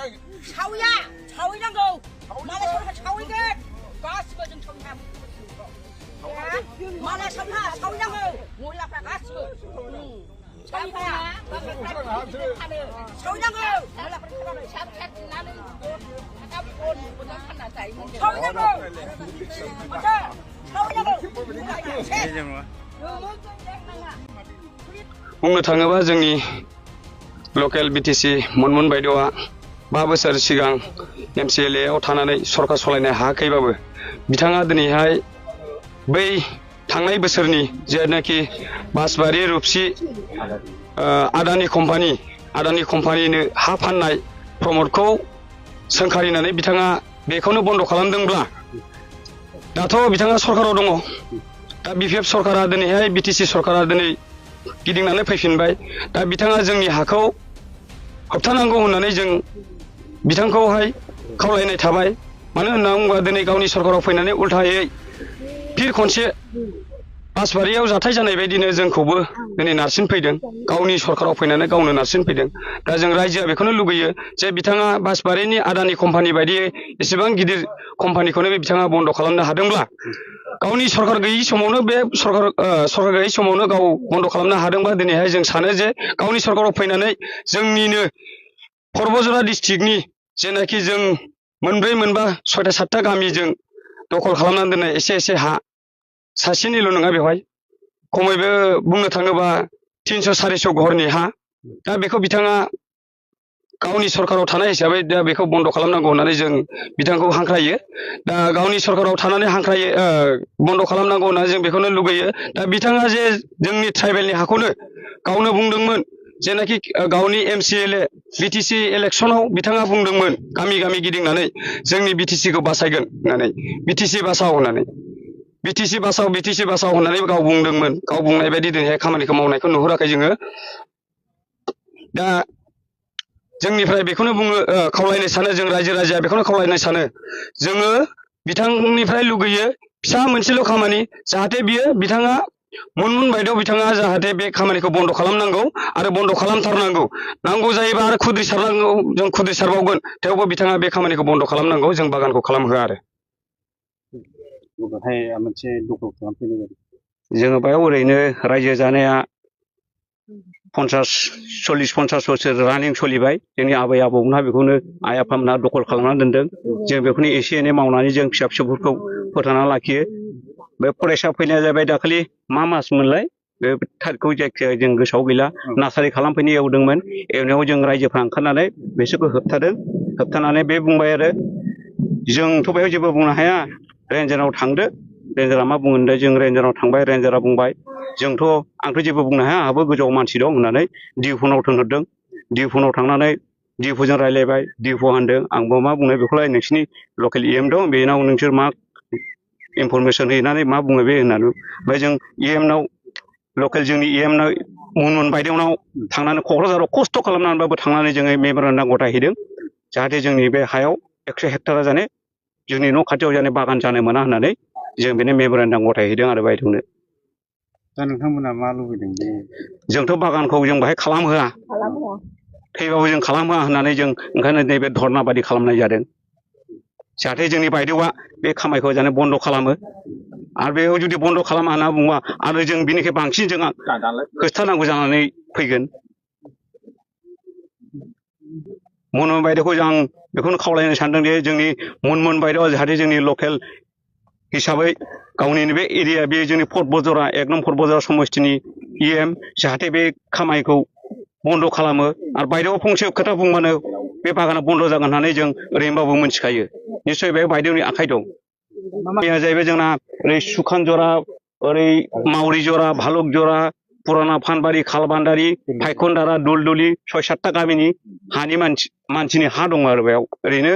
사위야, 사위라고. 말해 사위게. 가스가 좀 청해. 말해 사위라고. 몰라 가스. 사위야. 사위라고. 몰라 샵 나는 사위라고. 맞아. 사위라고. बुंनो थाङोबा जोंनि लकेल बिटिसि मनमोन बायद'आ 5 बोसोर सिगां MCLA आव थानानै सरकार सलायनो हायाखैबाबो बिथाङा दिनैहाय बै थांनाय बोसोरनि जेनाखि बासबारि रुपसि आदानि कम्पानिनो हा फाननाय प्रमटखौ सोंखारिनानै बिथाङा बेखौनो बन्द खालामदोंब्ला दाथ' बिथाङा सरकाराव दङ दा BPF सरकारा दिनैहाय बिटिसि सरकारा दिनै गिदिंनानै फैफिनबाय दा बिथाङा जोंनि हाखौ होबथानांगौ होननानै जों बिथांखौहाय खावलायनाय थाबाय मानो होनना बुङोबा दिनै गावनि सरकाराव फैनानै उल्थायै फिर खनसे बासबारियाव जाथाय जानाय बायदिनो जोंखौबो दिनै नारसिनफैदों गावनि सरकाराव फैनानै गावनो नारसिनफैदों दा जों रायजोआ बेखौनो लुगैयो जे बिथाङा बासबारिनि आदानि कम्पानि बायदियै एसेबां गिदिर कम्पानिखौनो बिथाङा बन्द खालामनो हादोंब्ला गावनि सरकार गैयै समावनो बे सरकार गैयै समावनो गाव बन्द खालामनो हादोंबा दिनैहाय जों सानो जे गावनि सरकाराव फैनानै जोंनिनो पर्बजरा डिस्ट्रिक्टनि जेनाखि जों मोनब्रै मोनबा 6टा 7टा गामिजों दखल खालामनानै दोननाय एसे हा सासेनिल' नङा बेवहाय खमैबो बुंनो थाङोबा 300 400 घरनि हा दा बेखौ बिथाङा गावनि सरकाराव थानाय हिसाबै दा बेखौ बन्द खालामनांगौ होननानै जों बिथांखौ हांख्रायो दा गावनि सरकाराव थानानै हांख्रायो बन्द खालामनांगौ होननानै जों बेखौनो लुगैयो दा बिथाङा जे जोंनि ट्राइबेलनि हाखौनो गावनो बुंदोंमोन जेनाखि गावनि MCLA बिटिसि इलेक्सनाव बिथाङा बुंदोंमोन गामि गामि गिदिंनानै जोंनि बिटिसिखौ बासायगोन होननानै बिटिसि बासाव होननानै बिटिसि बासाव होननानै गाव बुंदोंमोन गाव बुंनाय बायदि दिनैहाय खामानिखौ मावनायखौ नुहुराखै जोङो दा जोंनिफ्राय बेखौनो बुङो खावलायनो सानो जों रायजो राजाया बेखौनो खावलायनो सानो जोङो बिथांनिफ्राय लुगैयो फिसा मोनसेल' खामानि जाहाथे बियो बिथाङा मनमोन बायद'आव बिथाङा जाहाथे बे खामानिखौ बन्द खालामनांगौ आरो बन्द खालामथारनांगौ नांगौ जायोबा आरो खुद्रिसारनांगौ जों खुद्रिसारबावगोन थेवबो बिथाङा बे खामानिखौ बन्द खालामनांगौ जों बागानखौ खालामहोआ आरो जोङो बेयाव ओरैनो रायजो जानाया 40-50 बोसोर रानिं सोलिबाय जोंनि आबै आबौमोनहा बेखौनो आइ आफामोनहा दखल खालामनानै दोनदों जों बेखौनो एसे एनै मावनानै जों फिसा फिसौफोरखौ फोथांना लाखियो बे फरायसा फैनाया जाबाय दाखालि मा मास मोनलाय बे थारिखखौ जायखिजाया जों गोसोआव गैला नार्सारि खालामफैनो एवदोंमोन एवनायाव जों रायजोफ्रा ओंखारनानै बिसोरखौ होबथानानै बे बुंबाय आरो जोंथ' बेयाव जेबो बुंनो हाया रेन्जाराव थांदो रेन्जारा मा बुङो होनदों जों रेन्जाराव थांबाय रेन्जारा बुंबाय आंथ' जेबो बुंनो हाया आंहाबो गोजौआव मानसि दं होननानै डिउफनाव थिनहरदों डिउफनाव थांनानै डिउफजों रायज्लायबाय डिउफ होनदों आंबो मा बुंनो बेखौलाय नोंसिनि लकेल EM दं बेनाव नोंसोर मा इनफरमेसन हैनानै मा बुङो बे होननानै ओमफ्राय जों EMनाव लकेल जोंनि EMनाव मनमोन बायदेवनाव थांनानै क'क्राझाराव खस्थ' खालामनानैबाबो थांनानै जोङो मेम'रेन्डाम गथायहैदों जाहाथे जोंनि बे हायाव 100 हेक्टारा जाने जोंनि न' खाथियाव जाने बागान जानो मोना होननानै जों बेनो मेम'रेन्डाम गथायहैदों आरो बायदेवनो दा नोंथांमोना मा लुबैदों जोंथ' बागानखौ जों बाहाय खालामहोआ थैबाबो जों खालामहोआ होननानै जों ओंखायनो नैबे धर्ना बादि खालामनाय जादों जाहाथे जोंनि बायदेवआ बे खामायखौ जाने बन्द खालामो आरो बेयाव जुदि बन्द खालामा होनना बुङोबा आरो जों बिनिख्रुइ बांसिन जों होबथानांगौ जानानै फैगोन मनमोन बायदेवखौ आं बेखौनो खावलायनो सानदों जे जोंनि मनमोन बायदेवआ जाहाथे जोंनि लकेल हिसाबै गावनि बे एरिया बे जोंनि पर्बजरा 1 नं पर्बजरा समस्तिनि EM जाहाथे बे खामायखौ बन्द खालामो आरो बायदेवआ फंसे खोथा बुंबानो बे बागाना बन्द जागोन होननानै जों ओरैनोबाबो मिथिखायो निस्सय बे बायदेवनि आखाइ दं माइया जाहैबाय जोंना ओरै सुखान जरा ओरै मावरि जरा भालुक जरा पुराना फानबारि खालबान्दारि फायखनदारा दुलदुलि 6-7टा गामिनि हानि मानसिनि हा दं आरो बेयाव ओरैनो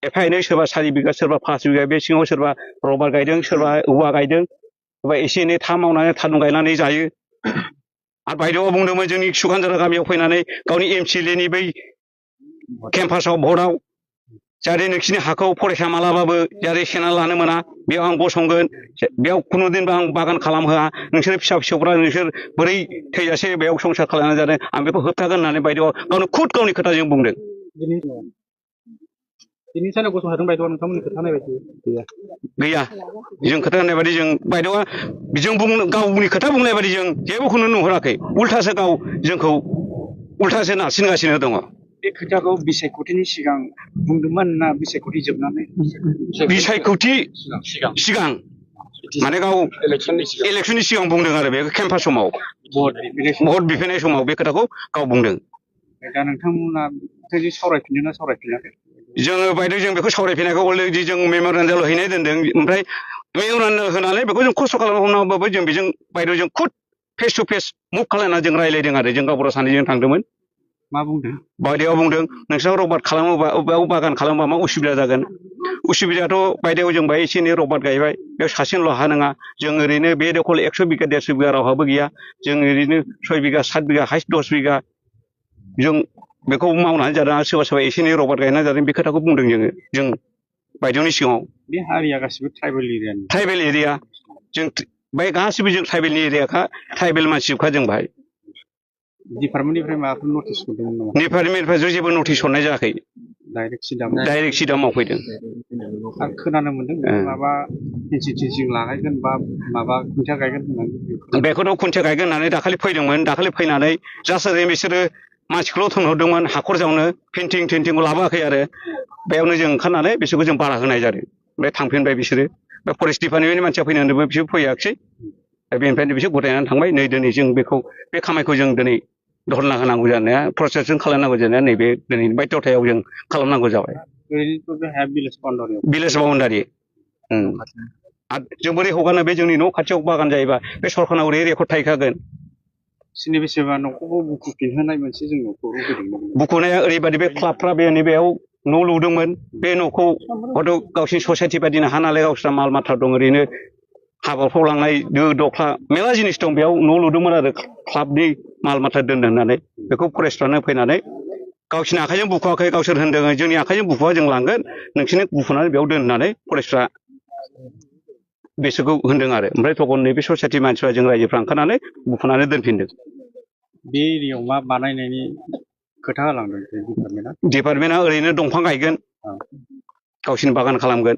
एफा एनै सोरबा 4 बिगा सोरबा 5 बिगा बे सिङाव सोरबा रबार गायदों सोरबा औवा गायदों सोरबा एसे एनै था मावनानै थारुन गायनानै जायो आरो बायदेवआ बुंदोंमोन जोंनि सुखानजरा गामियाव फैनानै गावनि MCLAनि बै केम्पासाव भटआव जाहाथे नोंसिनि हाखौ फरायसा मालाबाबो जाहाथे सेना लानो मोना बेयाव आं गसंगोन बेयाव खुनुदिनबो आं बागान खालामहोआ नोंसोर फिसा फिसौफ्रा नोंसोर बोरै थैजासे बेयाव संसार खालामनानै जादों आं बेखौ होबथागोन होननानै बायदेवआ गावनो खुद गावनि खोथाजों बुंदों बिनि सायाव गसंथादों बायद'आ नोंथांमोननि खोथा होनाय बायदि गैया जों खोथा होननाय बायदि जों बायद'आ जों गावनि खोथा बुंनाय बायदि जों जेबोखौनो नुहुराखै उल्थासो गाव जोंखौ उल्थासो नारसिनगासिनो दङ बे खोथाखौ बिसायख'थिनि सिगां बुंदोंमोन ना बिसायख'थि जोबनानै बिसायख'थि सिगां माने गाव इलेक्सननि सिगां बुंदों आरो बे केम्पास समाव भट बिफैनाय समाव बे खोथाखौ गाव बुंदों दा नोंथांमोना बिथांजों सावरायफिनदों ना सावरायफिनाखै जोङो बायदों जों बेखौ सावरायफिनायखौ अलरेडि जों मेम'रेन्डाम हैनाय दोनदों ओमफ्राय मेम'रेन्डाम होनानै बेखौ जों खस्थ' खालामनांगौबाबो जों बेजों बायद'जों खुद फेस टु फेस मुभ खालामना जों रायज्लायदों आरो जों गावबुरा सानैजों थांदोंमोन मा बुंदों बायद'आ बुंदों नोंसोर रबार्ट खालामोबा अबेयाव बागान खालामबा मा उसुबिदा जागोन उसुबिदायाथ' बायद'आव जों बाहाय एसे एनै रबार्ट गायबाय बेयाव सासेनिल' हा नङा जों ओरैनो बे दखल 100 बिगा 150 बिगा रावहाबो गैया जों ओरैनो 6 बिगा 7 बिगा हाइस्ट 10 बिगा जों बेखौ मावनानै जादों आरो सोरबा सोरबा एसे एनै रबार्ट गायनानै जादों बे खोथाखौ बुंदों जों बायद'नि सिगाङाव बे हारिया गासिबो ट्राइबेल एरिया जों बाय गासिबो जों ट्राइबेलनि एरियाखा ट्राइबेल मानसिखा जों बाहाय डिपार्टमेन्टनिफ्राय माबाफोर नटिस मोनदोंमोन नामा डिपार्टमेन्टनिफ्राय जेबो नटिस हरनाय जायाखै डाइरेक्ट सिदा मावफैदों आरो खोनानो मोनदों माबा इनस्टिटिउसन लागायगोन बा माबा खुन्थिया गायगोन होननानै बेखौथ' खुन्थिया गायगोन होननानै दाखालि फैदोंमोन दाखालि फैनानै जास्ट ओरैनो बिसोरो मानसिखौल' थोनहरदोंमोन हाखर जावनो पेन्टिंखौ लाबोआखै आरो बेयावनो जों ओंखारनानै बिसोरखौ जों बारा होनाय जादों ओमफ्राय थांफिनबाय बिसोरो बे फरेस्ट डिपार्टमेन्टनि मानसिया फैनानै होनदोंमोन बिसोर फैयाखिसै बेनिफ्रायनो बिसोर गथायनानै थांबाय नै दिनै जों बेखौ बे खामानिखौ जों दिनै धरना होनांगौ जानाया प्रसेसजों खालामनांगौ जानाया नैबे दिनैनि बायध'थायाव जों खालामनांगौ जाबाय ओरैनोथ' बे हाया भिलेज बाउन्डारि जों बोरै हगारनो बे जोंनि न' खाथियाव बागान जायोबा बे सरखारनाव ओरै रेकर्ड थाहैखागोन सिनि बेसेबा न'खौबो बुखुफिनहोनाय मोनसे जों न'खौ लुबैदोंमोन बुखुनाया ओरैबायदि बे क्लाबफ्रा बेयाव न' लुदोंमोन बे न'खौ हयथ' गावसिनि ससाइटि बायदिनो हा नालाय गावस्रा माल माथा दं ओरैनो हाबाफ्राव लांनाय दो दख्ला मेरला जिनिस दं बेयाव न' लुदोंमोन आरो क्लाबनि माल माथा दोनदों होननानै बेखौ फरेस्टफ्रानो फैनानै गावसिनि आखाइजों बुखुवाखै गावसोर होनदों जोंनि आखाइजों बुखुवा जों लांगोन नोंसोरनो बुखुनानै बेयाव दोननानै फरेस्टफ्रा बिसोरखौ होनदों आरो ओमफ्राय तखन नैबे ससाइटि मानसिफ्रा जों रायजोफ्रा ओंखारनानै बुखुनानै दोनफिनदों बे एरियायाव मा बानायनायनि खोथा होलांदों डिपार्टमेन्टआ ओरैनो दंफां गायगोन गावसिनि बागान खालामगोन